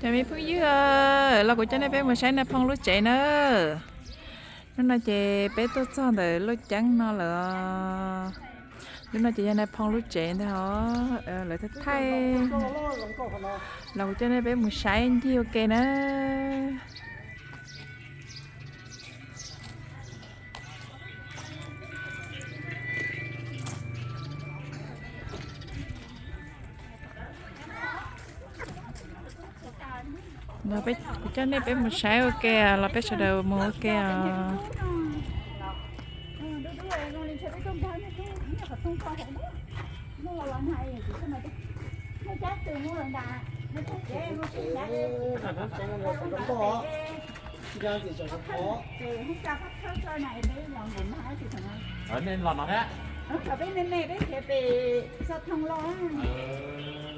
Cov me phooj ywg, los kuv coj nej peb mus saib Nais Phoo lub tsev na. Hnub no ces peb tuaj txog ntawm Looj Ceeb no lawm. Lub no ces yog Nais Phoo lub tsev ntag os, lawv thaij thaij. Los kuv coj nej peb mus saib ncig ua ke na. Los peb, kuv coj nej peb mus saib ua ke, los peb sawv daws mus ua ke os.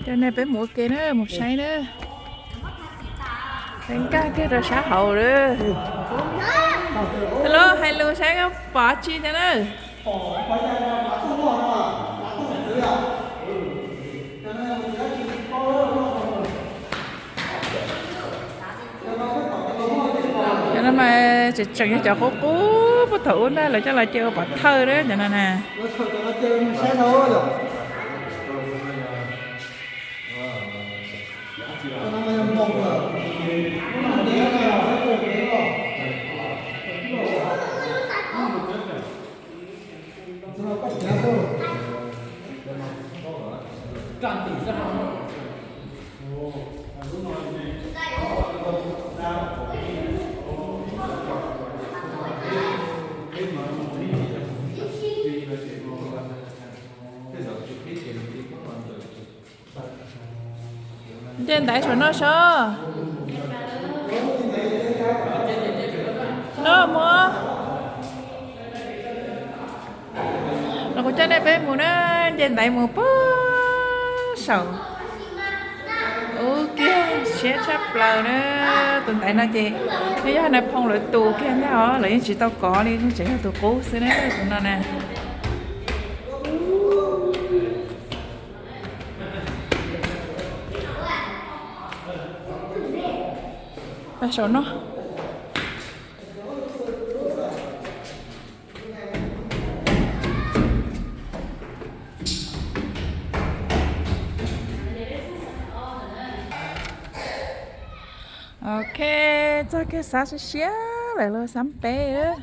Coj nej peb mus ua ke na, mus saib na. Peb nkag kiag rau sab hauv lawm. Hello, hais lus saib koj pom tsi thiab na. Cov no mas tseem tseem yog cov qub qub puag thaum ub ntag, lawv coj los cia ua pov thawj na cov no na. Nce ntaiv saum no so. No mus. Los kuv coj nej peb mus na, nce ntaiv mus puag saum. Ub kiag siab tshaj plaws na. Tus ntaiv no ces nws yog Nais Phoo lawv tus kiag ntag os, lawv yeej tsis tau kov li, tseem yog tus qub xwb na tus no na. Pab saum no. Ok, txog kiag xav siab siab lawm los xav pem.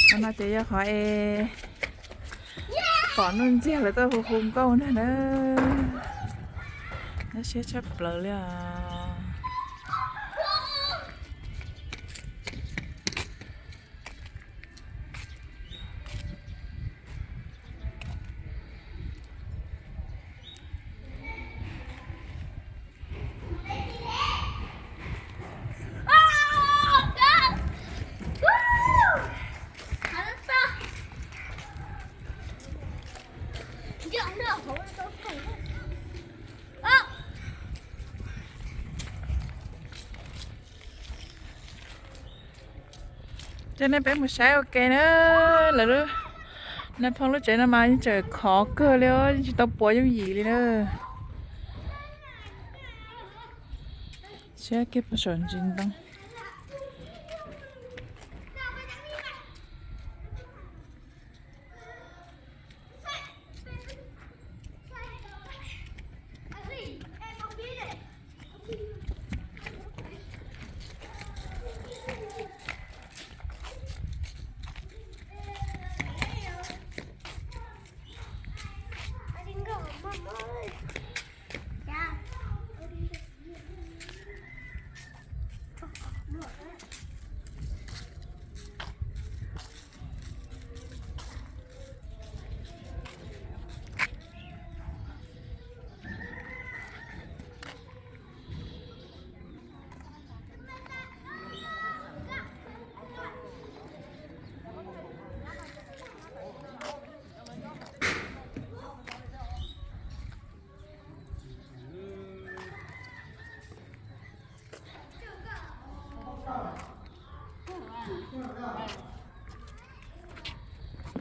Qhov no ces yog qhov es pom nuj ntiag lawv tuaj hu hu nkauj ntag na. Nyuaj siab tshaj plaws li os. Coj nej peb mus saib ua ke na. Lawv lub, Nais Phoo lub tsev no mas yeej tseem khov kawg li os, yeej tsis tau puas yooj yim li na. Saib kiag puag saum ntsis ntoo.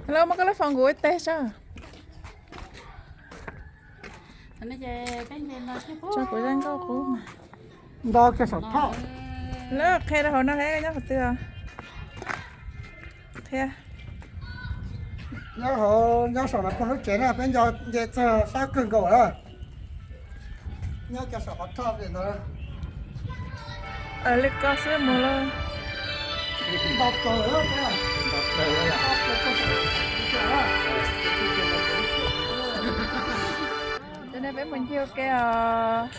Los muab koj lub foos kuv ua teg soj. Tso kuv zaj nkauj qub mas. Nto kiag saum thoj. Lawv qhia rau hauv no thiab, nyob qhov twg os? Qhia. Nyob hauv, nyob saum no phooj lub tsev na, peb nco nce txog sab kawg nkaus lawm. Nyob kiag saum qhov thoj pem ntawd. Li ko xwb mus lauj. Nto plaws lawm. Cov no peb mus ncig ua ke os.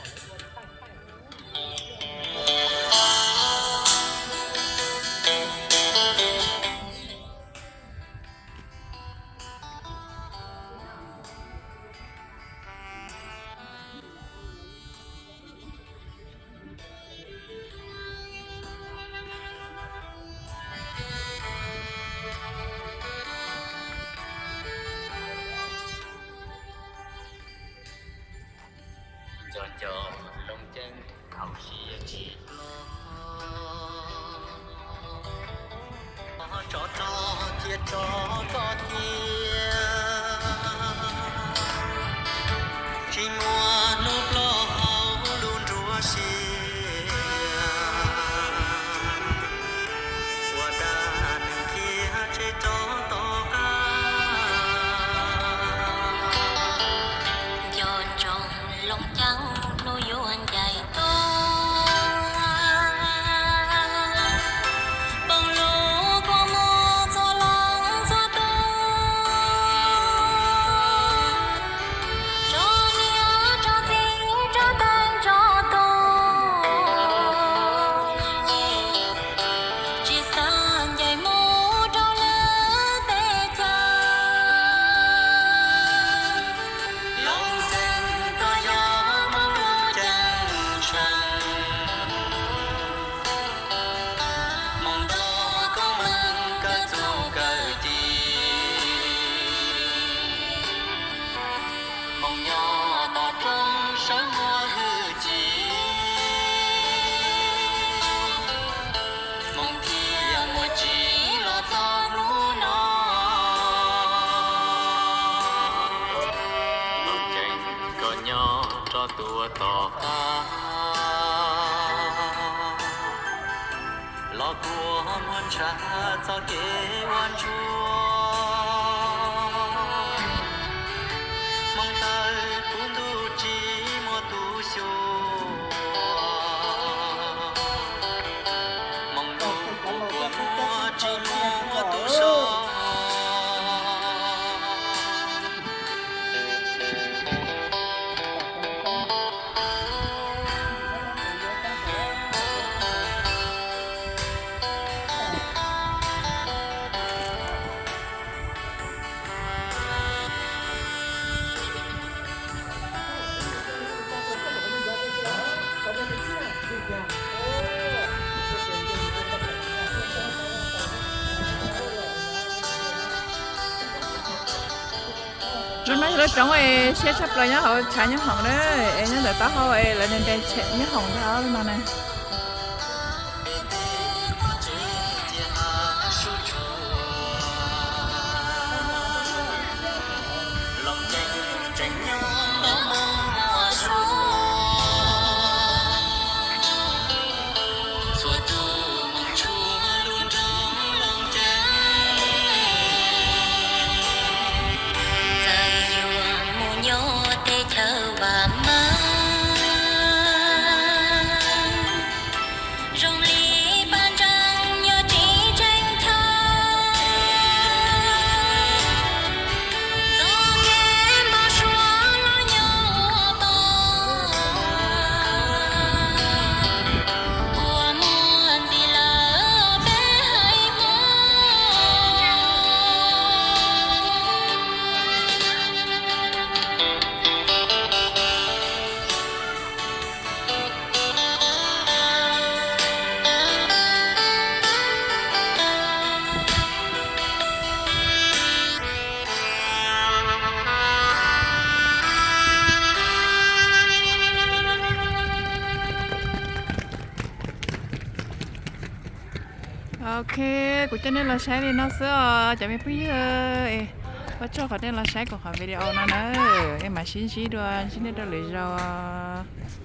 Nco nco loo ceeb thaum siav tsis hlob, tso rog thiab tso koj thiab, tsis muaj hnub ploj hauv lub nruab siab, ua dab nws thiab tseg rov tom qab. Nco ntsoov loo ceeb hnub yuav ncaim tuaj, poob lub kua muag txhua leej txhua tus, tso niam tso txiv tso tag tso tus, tsis xav ncaim mus rau lwm teb chaws. Loo ceeb koj yog Hmoob lub ceeb tsheej, Hmoob nto koob meej kawg txuj kawg ci, Hmoob nyob tom rooj sawv muaj hwj chim, Hmoob thiaj muaj tsim los txog hnub no. Loo ceeb koj nyob rov tuaj tom qab, los kua muag ntshav txoj kev ua ntsuag, Hmoob tawg puv ntuj tsis muaj tus xyuas, Hmoob ntuj puv kua muag tsis muaj tus so. Zoo no yog lub roob es siab tshaj plaws nyob hauv tshav nyob hoom na, es nyob ntawm taub hau es lawv nres nres nyob hoom ntag no na. Txawm yuav mus nyob teb chaws vam meej, Ok, kuv coj nej los saib li no xwb os cov me phooj ywg. Ua tsaug qhov nej los saib kuv qhov video no na. Es mam sib ntsib dua, ntsib nej rau lwm zaus.